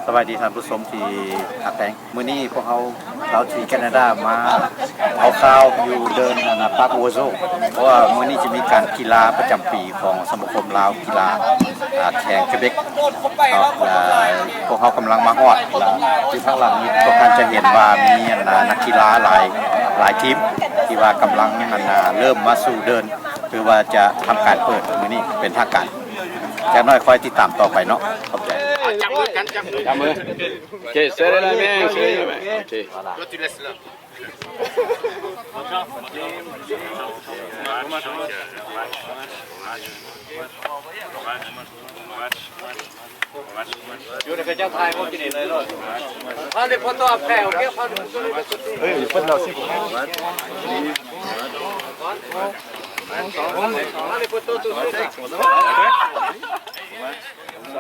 ສະບາຍດີທ່ານຜູ້ຊົມທີ່ຮັກແພງ. ມື້ນີ້ພວກເຮົາ ລາວທີວີ ແຄນາດາ ມາເອົາຂ່າວຢູ່ເດີ່ນ ອັນນະ ປາກໂວໂຊ ເພາະວ່າມື້ນີ້ຈະມີການກິລາປະຈຳປີຂອງສະມາຄົມລາວກິລາ ອ່າ ແຂວງເຄເບັກເນາະ. ແລະ ພວກເຮົາກຳລັງມາຮອດ ແລະ ຢູ່ທາງຫຼັງນີ້ພວກທ່ານຈະເຫັນວ່າມີ ອັນນະ ນັກກິລາຫຼາຍ ຫຼາຍທີມທີ່ວ່າກຳລັງ ອັນນະ ເລີ່ມມາສູ່ເດີ່ນ ຄືວ່າຈະທຳການເປີດມື້ນີ້ເປັນທາງການ. ຈັກໜ້ອຍຄອຍຕິດຕາມຕໍ່ໄປເນາະ. ຂອບໃຈ. ຈັບມືກັນ ຈັບມື. ໂອເຄ ເຊີນເລີຍແມ່ ເຊີນເລີຍແມ່. ໂອເຄ ຢູ່ໃນກະເຈົ້າຖ່າຍພວກກິນເອງເລີຍໂລດ. Prends les photos après, ok ? Prends les photos. ເອີ ເພິ່ນເອົາຊິ Prends les photos tout de suite.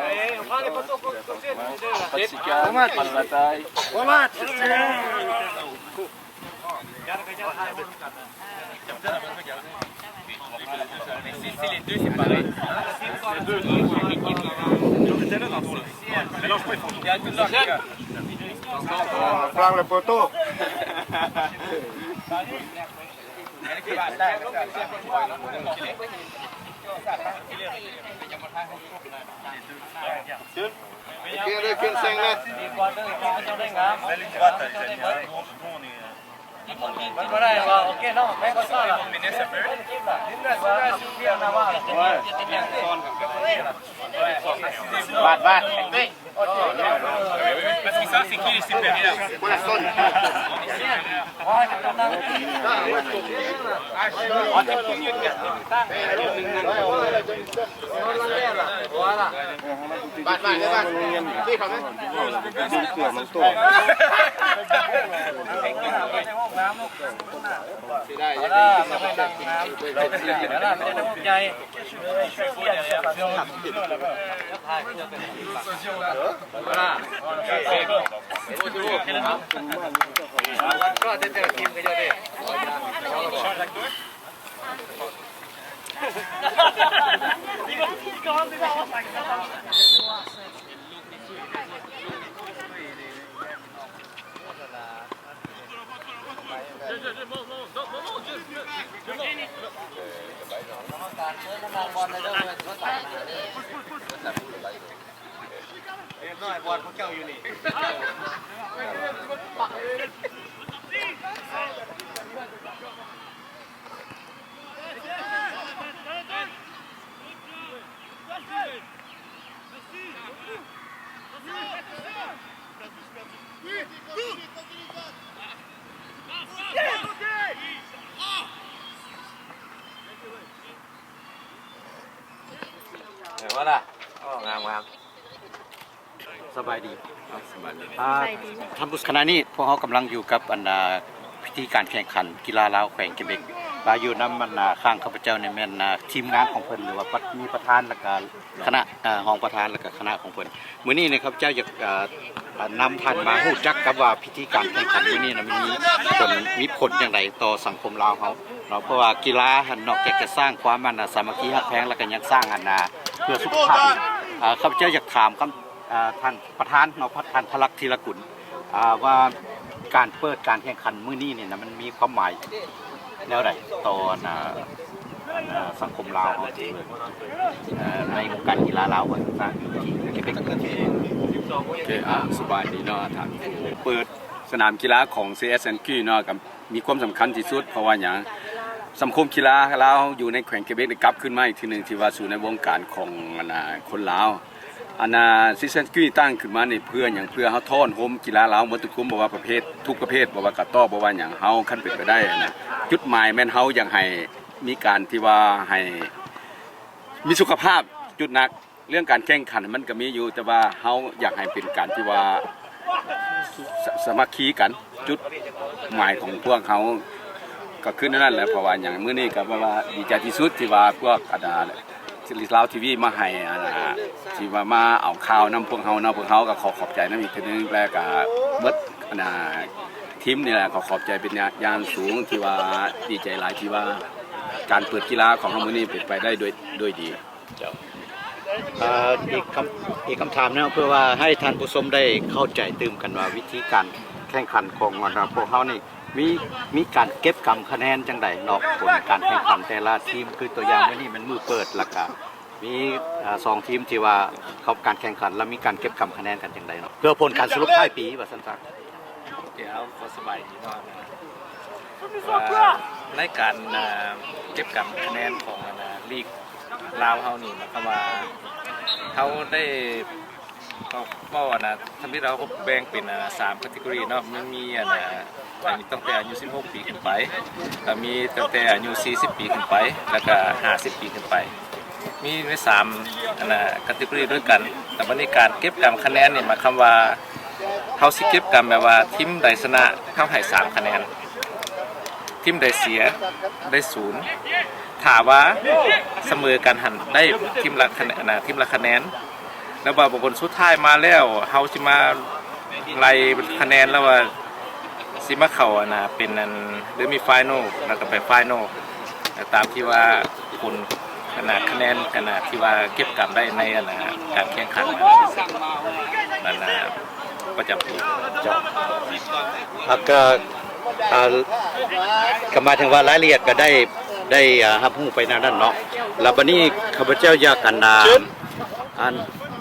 Allez, on prend les photos tout de suite. Pas de cigare, pas de bataille. Si, si les deux, c'est pareil. Prends les photos. Bad, bad. Parce que ça, c'est qui les supérieurs ? Pour la zone. Bad, bad, bad. Voilà. ງາມໆ. ສະບາຍດີ. ສະບາຍດີ. ອ່າ ສະບາຍດີ. ທ່ານຜູ້ ຂະນະນີ້ພວກເຮົາກຳລັງຢູ່ກັບ ອັນ ອ່າ ພິທີການແຂ່ງຂັນກິລາລາວແຂວງເຄເບັກ ແລະ ຢູ່ນຳ ອັນ ອ່າ ຂ້າງຂ້າພະເຈົ້ານີ້ແມ່ນ ອ່າ ທີມງານຂອງເພິ່ນ ຫຼືວ່າ ປະ ມີປະທານ ແລ້ວກະຄະນະ ເອີ ຮອງປະທານ ແລ້ວກະຄະນະຂອງເພິ່ນ. ມື້ນີ້ນີ້ ຂ້າພະເຈົ້າຢາກ ເອີ ນຳທ່ານມາຮູ້ຈັກກັບວ່າພິທີການແຂ່ງຂັນມື້ນີ້ນະ ມັນມີຜົນ ມີຜົນຈັ່ງໃດຕໍ່ສັງຄົມລາວເຮົາເນາະ ເພາະວ່າກິລາຫັ້ນນອກຈາກຈະສ້າງຄວາມ ອັນ ສາມັກຄີຮັກແພງ ແລ້ວກະຍັງສ້າງ ອັນ ເພື່ອສຸຂະພາບ. ເອີ ຂ້າພະເຈົ້າຢາກຖາມຄຳ ເອີ ທ່ານປະທານເນາະ ທ່ານທະລັກ ທີລະກຸນ ອ່າ ວ່າການເປີດການແຂ່ງຂັນມື້ນີ້ນີ້ນະ ມັນມີຄວາມໝາຍແນວໃດຕໍ່ ອັນ ອ່າ ສັງຄົມລາວເຮົາ ເອີ ໃນວົງການກິລາລາວວ່າຊັ້ນຊະ ທີ່ເຄເບັກ. ໂອເຄ ອ່າ ສະບາຍດີເນາະທ່ານ. ເປີດສະໜາມກິລາຂອງ ຊີ ເອັສ ແອນ ຄິວ ເນາະ ກໍມີຄວາມສຳຄັນທີ່ສຸດ ເພາະວ່າຫຍັງ ສັງຄົມກິລາລາວຢູ່ໃນແຂວງເຄເບັກໄດ້ກັບຄືນມາອີກເທື່ອໜຶ່ງ ທີ່ວ່າສູ່ໃນວົງການຂອງ ອັນ ອ່າ ຄົນລາວ. ອັນນ່າ ຊີ ເອັສ ແອນ ຄິວ ນີ້ຕັ້ງຂຶ້ນມານີ້ເພື່ອຫຍັງ? ເພື່ອເຮົາທ້ອນໂຮມກິລາລາວໝົດທຸກກຸ່ມ ບໍ່ວ່າປະເພດ ທຸກປະເພດ ບໍ່ວ່າກະຕໍ້ ບໍ່ວ່າຫຍັງ ເຮົາຄັນເປັນໄປໄດ້ຫັ້ນນະ ຈຸດໝາຍແມ່ນເຮົາຢາກໃຫ້ມີການທີ່ວ່າໃຫ້ມີສຸຂະພາບ ຈຸດໜັກເລື່ອງການແຂ່ງຂັນມັນກະມີຢູ່ ແຕ່ວ່າເຮົາຢາກໃຫ້ເປັນການທີ່ວ່າ ສະ ສາມັກຄີກັນ ຈຸດໝາຍຂອງພວກເຮົາ ກໍຄືແນວນັ້ນແຫຼະ. ເພາະວ່າຫຍັງ ມື້ນີ້ກໍແບບວ່າດີໃຈທີ່ສຸດທີ່ວ່າພວກ ອັນ ອ່າ ລາວທີວີມາໃຫ້ ອັນ ອ່າ ທີ່ວ່າມາເອົາຂ່າວນຳພວກເຮົາເນາະ. ພວກເຮົາກໍຂໍຂອບໃຈນຳອີກເທື່ອໜຶ່ງ ແລະ ກໍເບິດ ອັນ ອ່າ ທີມນີ້ແຫຼະ ຂໍຂອບໃຈເປັນຢ່າງສູງ ທີ່ວ່າດີໃຈຫຼາຍທີ່ວ່າການເປີດກິລາຂອງເຮົາມື້ນີ້ເປັນໄປໄດ້ໂດຍ ໂດຍດີ. ເຈົ້າ ເອີ ອີກຄຳ ອີກຄຳຖາມໜຶ່ງ ເພື່ອວ່າໃຫ້ທ່ານຜູ້ຊົມໄດ້ເຂົ້າໃຈຕື່ມກັນວ່າ ວິທີການແຂ່ງຂັນຂອງ ອັນ ພວກເຮົານີ້ ມີ ມີການເກັບກຳຄະແນນຈັ່ງໃດເນາະ? ຜົນການແຂ່ງຂັນແຕ່ລະທີມ ຄືຕົວຢ່າງມື້ນີ້ແມ່ນມື້ເປີດ ແລ້ວກະມີ ເອີ ສອງທີມທີ່ວ່າເຂົ້າການແຂ່ງຂັນ ແລ້ວມີການເກັບກຳຄະແນນກັນຈັ່ງໃດເນາະ? ເພື່ອຜົນການສະຫຼຸບທ້າຍປີວ່າຊັ້ນຊະ. ໂອເຄ ເອົາ ຂໍສະບາຍດີເນາະ ວ່າໃນການ ອ່າ ເກັບກຳຄະແນນຂອງ ອັນ ລີກລາວເຮົານີ້ ໝາຍຄວາມວ່າເຮົາໄດ້ ເວົ້າ ເວົ້າ ອັນ ທຳອິດເຮົາແບ່ງເປັນ ອັນ ສາມ category ເນາະ ມັນມີ ອັນ ອັນນີ້ຕັ້ງແຕ່ອາຍຸສິບຫົກປີຂຶ້ນໄປ ແລ້ວມີຕັ້ງແຕ່ອາຍຸສີ່ສິບປີຂຶ້ນໄປ ແລ້ວກະຫ້າສິບປີຂຶ້ນໄປ ມີ ມີສາມ ອັນ category ດ້ວຍກັນ. ແລ້ວບັດນີ້ການເກັບກຳຄະແນນນີ້ ໝາຍຄວາມວ່າ ເຮົາຊິເກັບກຳແບບວ່າທີມໃດຊະນະ ເຮົາໃຫ້ສາມຄະແນນ, ທີມໃດເສຍໄດ້ສູນ, ຖ້າວ່າສະເໝີກັນຫັ້ນໄດ້ທີມລະຄະແນນ ອັນນະ ທີມລະຄະແນນ. ແລ້ວວ່າບົດສຸດທ້າຍມາແລ້ວ ເຮົາຊິມາໄລ່ຄະແນນ ແລ້ວວ່າຊິມາເຂົ້າ ອັນນະ ເປັນ ອັນ semi final ແລ້ວກໍໄປ final ຕາມທີ່ວ່າຜົນ ອັນນະ ຄະແນນ ອັນນະ ທີ່ວ່າເກັບກຳໄດ້ໃນ ອັນນະ ການແຂ່ງຂັນ ອັນນະ ປະຈຳປີ. ເຈົ້າ ແລ້ວກໍ ອ່າ ກໍໝາຍເຖິງວ່າລາຍລະອຽດກໍໄດ້ ໄດ້ ອ່າ ຮັບຮູ້ໄປແນວນັ້ນເນາະ. ແລ້ວບັດນີ້ຂ້າພະເຈົ້າຢາກ ອັນນະ ອັນ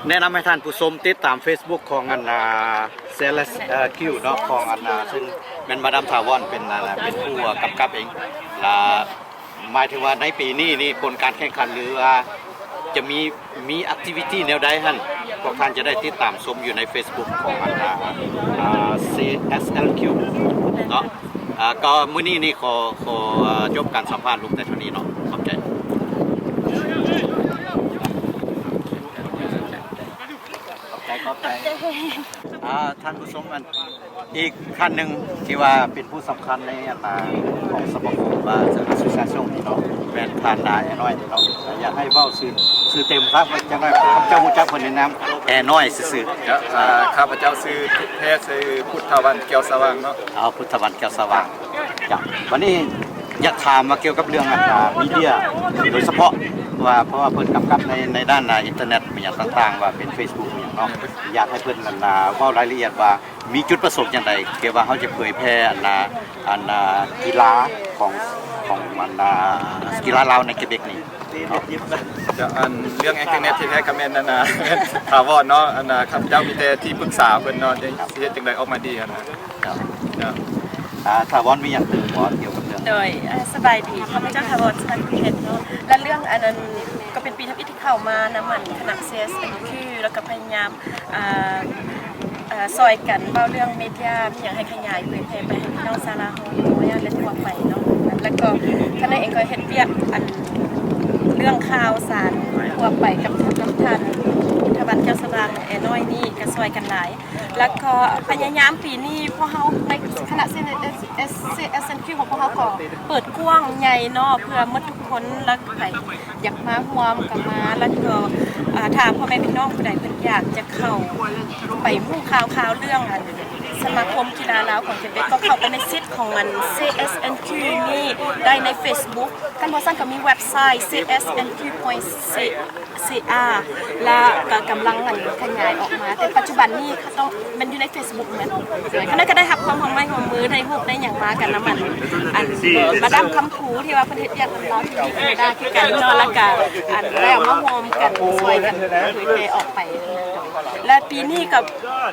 ແນະນຳໃຫ້ທ່ານຜູ້ຊົມຕິດຕາມ Facebook ຂອງ ອັນນະ CSLQ ເນາະ ຂອງ ອັນນະ ຊຶ່ງແມ່ນມາດາມຖາວອນເປັນ ອັນນະ ເປັນຜູ້ກຳກັບເອງ ລະ ໝາຍເຖິງວ່າໃນປີນີ້ນີ້ ຜົນການແຂ່ງຂັນ ຫຼືວ່າຈະມີ ມີ activity ແນວໃດຫັ້ນ ພວກທ່ານຈະໄດ້ຕິດຕາມຊົມຢູ່ໃນ Facebook ຂອງ ອັນນະ ອ່າ CSLQ ເນາະ. ອ່າ ກໍມື້ນີ້ນີ້ ຂໍ ຂໍ ອ່າ ຈົບການສຳພາດລົງແຕ່ເທົ່ານີ້ເນາະ. ຂອບໃຈ. ຂອບໃຈ ຂອບໃຈ. ອ່າ ທ່ານຜູ້ຊົມ ອັນ ອີກທ່ານໜຶ່ງທີ່ວ່າເປັນຜູ້ສຳຄັນໃນອັນນາຂອງສະມາຄົມວ່າ Association ນີ້ເນາະ ແມ່ນທ່ານນາແອນ້ອຍນີ້ເນາະ. ຢາກໃຫ້ເວົ້າຊື່ ຊື່ເຕັມຊະຈັກໜ້ອຍ ເຈົ້າຮູ້ຈັກເພິ່ນໃນນາມແອນ້ອຍຊື່ໆ. ເຈົ້າ ອ່າ ຂ້າພະເຈົ້າຊື່ ແທ້ຊື່ພຸດທະວັນ ແກ້ວສະຫວ່າງເນາະ. ເອົາ ພຸດທະວັນ ແກ້ວສະຫວ່າງ. ເຈົ້າ ບັດນີ້ຢາກຖາມວ່າກ່ຽວກັບເລື່ອງອັນນາມີເດຍ ໂດຍສະເພາະວ່າ ເພາະວ່າເພິ່ນກຳກັບໃນ ໃນດ້ານ ອ່າ ອິນເຕີເນັດ ອີ່ຫຍັງຕ່າງໆ ວ່າເປັນ Facebook ອີ່ຫຍັງເນາະ. ຢາກໃຫ້ເພິ່ນອັນນາເວົ້າລາຍລະອຽດວ່າ ມີຈຸດປະສົງຈັ່ງໃດ ທີ່ວ່າເຮົາຈະເຜີຍແຜ່ອັນນາ ອັນນາກິລາຂອງ ຂອງອັນນາກິລາລາວໃນເກເບັກນີ້ເນາະ. ເຈົ້າ ອັນເລື່ອງອິນເຕີເນັດທີ່ແທ້ກໍແມ່ນອັນນາ ຖາວອນເນາະ. ອັນນາຂ້າພະເຈົ້າມີແຕ່ທີ່ປຶກສາເພິ່ນເນາະ ຊິເຮັດຈັ່ງໃດອອກມາດີຫັ້ນນະ. ເຈົ້າ ເຈົ້າ ອ່າ ຖາວອນມີຫຍັງຕື່ມບໍ່ກ່ຽວກັບເລື່ອງ? ໂດຍ ອ່າ ສະບາຍດີ ຂ້າພະເຈົ້າຖາວອນ ສະຫວັນຄຸນເພັດເນາະ. ແລະເລື່ອງອັນນັ້ນ ກໍເປັນປີທຳອິດທີ່ເຂົ້າມານຳອັນຄະນະ CSNQ ແລ້ວກໍພະຍາຍາມ ອ່າ ອ່າ ຊ່ອຍກັນເວົ້າເລື່ອງເມດຽ ມີຫຍັງໃຫ້ຂະຫຍາຍເຜີຍແຜ່ໄປໃຫ້ພີ່ນ້ອງຊາວລາວເຮົາ ແລະ ທົ່ວໄປເນາະ. ແລ້ວກໍຄະນະເອງກໍເຮັດວຽກອັນເລື່ອງຂ່າວສານທົ່ວໄປກັບ ກັບທ່ານ ທະວັນ ແກ້ວສະຫວ່າງ ແອນ້ອຍນີ້ ກໍຊ່ອຍກັນຫຼາຍ. ແລ້ວກໍພະຍາຍາມປີນີ້ພວກເຮົາໃນຄະນະ CSNQ ຂອງພວກເຮົາກໍເປີດກວ້າງໃຫຍ່ເນາະ ເພື່ອໝົດທຸກຄົນ ແລ້ວໃຜຢາກມາຮ່ວມກໍມາ. ແລ້ວກໍ ອ່າ ຖ້າພໍ່ແມ່ພີ່ນ້ອງຜູ້ໃດເພິ່ນຢາກຈະເຂົ້າໄປຮູ້ຂ່າວຄາວເລື່ອງອັນສະມາຄົມກິລາລາວຂອງເກເບັກ ກໍເຂົ້າໄປໃນສິດຂອງອັນ CSNQ ນີ້ໄດ້ໃນ Facebook ຄັນບໍ່ຊັ້ນກໍມີເວັບໄຊ csnq.ca ແລະກໍກຳລັງອັນຂະຫຍາຍອອກມາ ແຕ່ປັດຈຸບັນນີ້ຕ້ອງແມ່ນຢູ່ໃນ Facebook ໝົດ. ຄະນະກໍໄດ້ຮັບຄວາມຮ່ວມໄມ້ຮ່ວມມື ໄດ້ຮູບໄດ້ຫຍັງມາກັນນຳອັນ ອັນມາດາມຄຳພູ ທີ່ວ່າເພິ່ນເຮັດວຽກນຳລາວທີ່ແຄນາດາຄືກັນເນາະ. ແລ້ວກໍອັນໄດ້ເອົາມາຮ່ວມກັນຊ່ວຍກັນເຜີຍແຜ່ອອກໄປ. ແລະປີນີ້ກໍ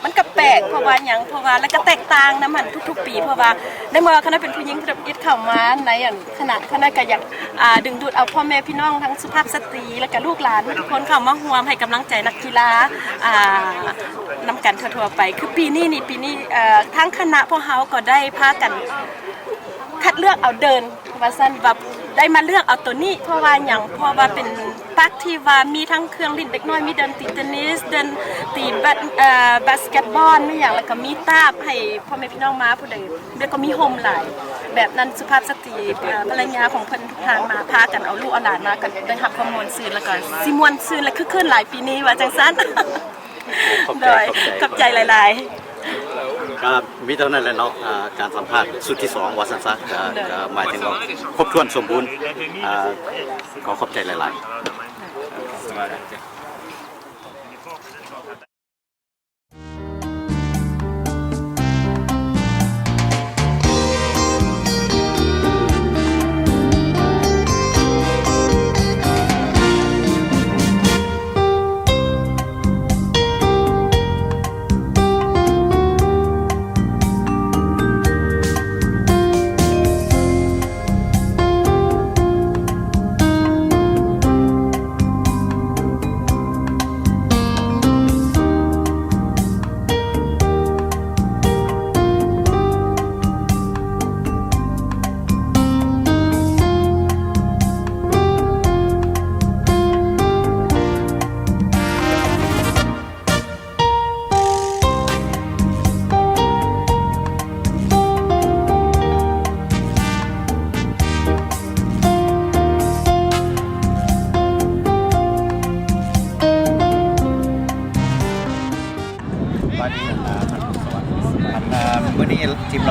ມັນກໍແປກ ເພາະວ່າຫຍັງ ເພາະວ່າ ແລະກໍແຕກຕ່າງນຳຫັ້ນທຸກໆປີ ເພາະວ່າໃນເມື່ອຄະນະເປັນຜູ້ຍິງທຳອິດເຂົ້າມາໃນອັນ ຄະນະ ຄະນະກໍຢາກ ອ່າ ດຶງດູດເອົາພໍ່ແມ່ພີ່ນ້ອງທັງສຸພາບສະຕີ ແລ້ວກໍລູກຫຼານທຸກຄົນເຂົ້າມາຮ່ວມໃຫ້ກຳລັງໃຈນັກກິລາ ອ່າ ນຳກັນທົ່ວໆໄປ. ຄືປີນີ້ນີ້ ປີນີ້ ເອີ ທາງຄະນະພວກເຮົາກໍໄດ້ພາກັນຄັດເລືອກເອົາເດີ່ນ ວ່າຊັ້ນ ວ່າໄດ້ມາເລືອກເອົາໂຕນີ້ ເພາະວ່າຫຍັງ ເພາະວ່າເປັນປັກທີ່ວ່າມີທັງເຄື່ອງຫຼິ້ນເດັກນ້ອຍ ມີເດີ່ນຕີເຕນນິສ ເດີ່ນຕີບາສ ເອີ ບາສເກັດບອລ ມີຫຍັງ ແລ້ວກໍມີຕາບໃຫ້ພໍ່ແມ່ພີ່ນ້ອງມາ ຜູ້ໃດ ແລ້ວກໍມີຮົ່ມຫຼາຍ ແບບນັ້ນ ສຸພາບສະຕີ ເອີ ພັນລະຍາຂອງເພິ່ນທຸກທ່ານມາ ພາກັນເອົາລູກເອົາຫຼານມາ ກໍໄດ້ຮັບຄວາມມ່ວນຊື່ນ ແລ້ວກໍຊິມ່ວນຊື່ນ ແລະ ຄຶກຄື້ນຫຼາຍປີນີ້ ວ່າຈັ່ງຊັ້ນ. ຂອບໃຈ ໂດຍ ຂອບໃຈ ຂອບໃຈຫຼາຍໆ. ກໍມີເທົ່ານັ້ນແຫຼະເນາະ ອ່າ ການສຳພາດຊຸດທີສອງ ວ່າຊັ້ນຊະ ກໍ ໂດຍ ກໍໝາຍເຖິງວ່າຄົບຖ້ວນສົມບູນ. ອ່າ ຂໍຂອບໃຈຫຼາຍໆ. ສະບາຍດີ.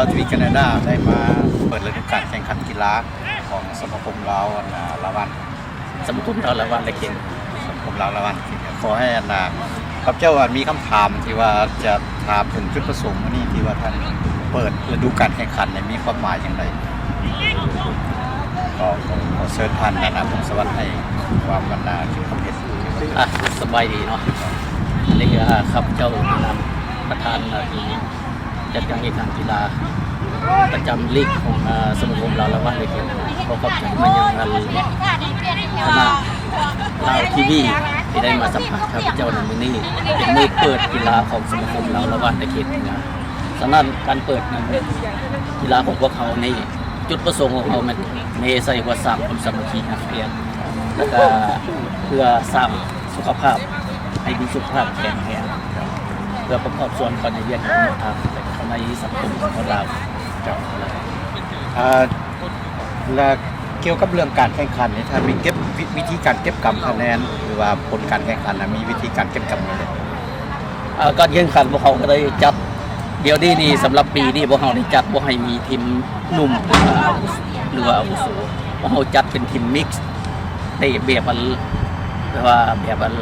ລັດວິກແຄນາດາໄດ້ມາເປີດລະດູການແຂ່ງຂັນກິລາຂອງສະມາຄົມລາວ ອັນ ລາວລະວັນ ສະມາຄົມລາວລະວັນ ແລະ ເຄນ ສະມາຄົມລາວລະວັນ ເຄນ ຂໍໃຫ້ ອັນ ຂ້າພະເຈົ້າ ອັນ ມີຄຳຖາມທີ່ວ່າຈະຖາມເຖິງຈຸດປະສົງມື້ນີ້ ທີ່ວ່າທ່ານເປີດລະດູການແຂ່ງຂັນນີ້ ມີຄວາມໝາຍຈັ່ງໃດ? ຂໍ ຂໍ ຂໍເຊີນທ່ານ ອັນ ພົງສະຫວັດ ໃຫ້ຄວາມ ອັນ ຄວາມເຫັນກ່ຽວກັບ ອ່ະ ສະບາຍດີເນາະ ອັນນີ້ ອ່າ ຂ້າພະເຈົ້າ ໃນນາມປະທານ ອ່າ ທີ່ ຈັດການແຂ່ງຂັນກິລາປະຈຳລີກຂອງ ອາ ສະມາຄົມລາວລະວັນ ເລີຍ ຂໍຂອບໃຈມາຍັງ ອັນ ຄະນະລາວທີວີ ທີ່ໄດ້ມາສຳພາດຂ້າພະເຈົ້າໃນມື້ນີ້ ເປັນມື້ເປີດກິລາຂອງສະມາຄົມລາວລະວັນໃນເຂດເມືອງ. ສະນັ້ນ ການເປີດກິລາຂອງພວກເຮົານີ້ ຈຸດປະສົງຂອງເຮົາແມ່ນເນັ້ນໃສ່ວ່າສ້າງຄວາມສາມັກຄີຮັກພຽງ ແລ້ວກະເພື່ອສ້າງ ສຸຂະພາບ ໃຫ້ມີສຸຂະພາບແຂງແຮງ ເພື່ອປະກອບສ່ວນເຂົ້າໃນວຽກງານທາງ ເຂົ້າໃນສັງຄົມຂອງລາວ. ເຈົ້າ ເອີ ແລະ ກ່ຽວກັບເລື່ອງການແຂ່ງຂັນນີ້ ທ່ານມີເກັບ ວິ ວິທີການເກັບກຳຄະແນນ ຫຼືວ່າຜົນການແຂ່ງຂັນນະ ມີວິທີການເກັບກຳແນວໃດ? ເອີ ການແຂ່ງຂັນພວກເຮົາກໍໄດ້ຈັດ ດຽວນີ້ນີ້ ສຳລັບປີນີ້ພວກເຮົາໄດ້ຈັດບໍ່ໃຫ້ມີທີມໜຸ່ມ ຫຼືວ່າອາວຸ ຫຼືວ່າອາວຸໂສ ພວກເຮົາຈັດເປັນທີມມິກ ເຕະແບບອັນ ແບບວ່າແບບອັນ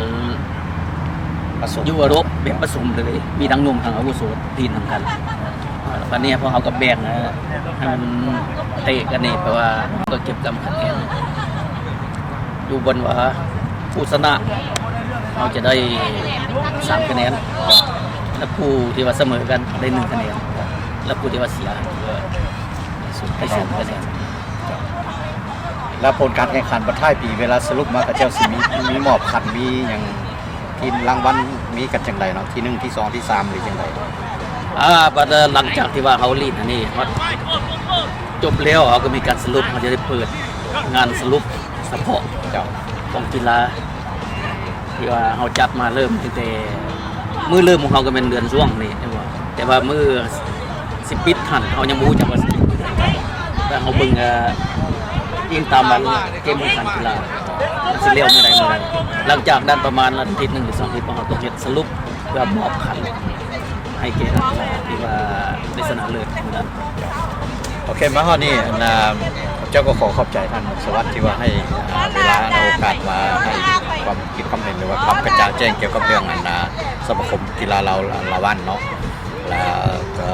ປະສົມ ຢູ່ເອີຣົບ ແບບປະສົມເລີຍ ມີທັງໜຸ່ມທັງອາວຸໂສ ຫຼິ້ນນຳກັນ. ບາດນີ້ພວກເຮົາກໍແບ່ງໃຫ້ມັນເຕະກັນນີ້ ແປວ່າເຮົາກໍເກັບກຳຄະແນນ ຢູ່ບ່ອນວ່າຜູ້ຊະນະ ເຮົາຈະໄດ້ສາມຄະແນນ ແລະ ຜູ້ທີ່ວ່າສະເໝີກັນໄດ້ໜຶ່ງຄະແນນ ແລະ ຜູ້ທີ່ວ່າເສຍ ໄດ້ສູນຄະແນນ. ແລ້ວຜົນການແຂ່ງຂັນບັດທ້າຍປີ ເວລາສະຫຼຸບມາ ເຂົາເຈົ້າຊິມີ ມີມອບຂັນ ມີຫຍັງ ທີມລາງວັນ ມີກັນຈັ່ງໃດເນາະ? ທີໜຶ່ງ ທີສອງ ທີສາມ ຫຼືຈັ່ງໃດ? ອາ ບັດ ເອີ ຫຼັງຈາກທີ່ວ່າເຮົາຫຼິ້ນອັນນີ້ຮອດຈົບແລ້ວ ເຮົາກໍມີການສະຫຼຸບ ເຮົາຈະໄດ້ເປີດງານສະຫຼຸບສະເພາະ ເຈົ້າ ຂອງກິລາ ທີ່ວ່າເຮົາຈັດມາເລີ່ມຕັ້ງແຕ່ມື້ເລີ່ມຂອງເຮົາກໍແມ່ນເດືອນຊ່ວງນີ້ ແມ່ນບໍ່? ແຕ່ວ່າມື້ຊິປິດຫັ້ນ ເຮົາຍັງບໍ່ຮູ້ຈັກວ່າຊິປິດມື້ໃດ ແຕ່ເຮົາເບິ່ງ ເອີ ອີງຕາມວັນເກມແຂ່ງຂັນກິລາ ມັນຊິແລ້ວມື້ໃດມື້ໃດ. ຫຼັງຈາກນັ້ນປະມານອາທິດໜຶ່ງ ຫຼື ສອງອາທິດ ພວກເຮົາຕ້ອງເຮັດສະຫຼຸບ ເພື່ອມອບຂັນໃຫ້ແກ່ນັກກິລາທີ່ວ່າໄດ້ຊະນະເລີດມື້ນັ້ນ. ໂອເຄ ມາຮອດນີ້ ອັນ ເຈົ້າກໍຂໍຂອບໃຈທ່ານ ສົມສະຫວັດ ທີ່ວ່າໃຫ້ ອາ ເວລາ ແລະ ໂອກາດມາໃຫ້ຄວາມຄິດຄວາມເຫັນ ຫຼືວ່າຄວາມກະຈ່າງແຈ້ງກ່ຽວກັບເລື່ອງ ອັນ ອາ ສະມາຄົມກິລາລາວລະວັນເນາະ ແລະ ກໍ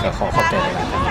ກໍຂໍຂອບໃຈຫຼາຍໆ.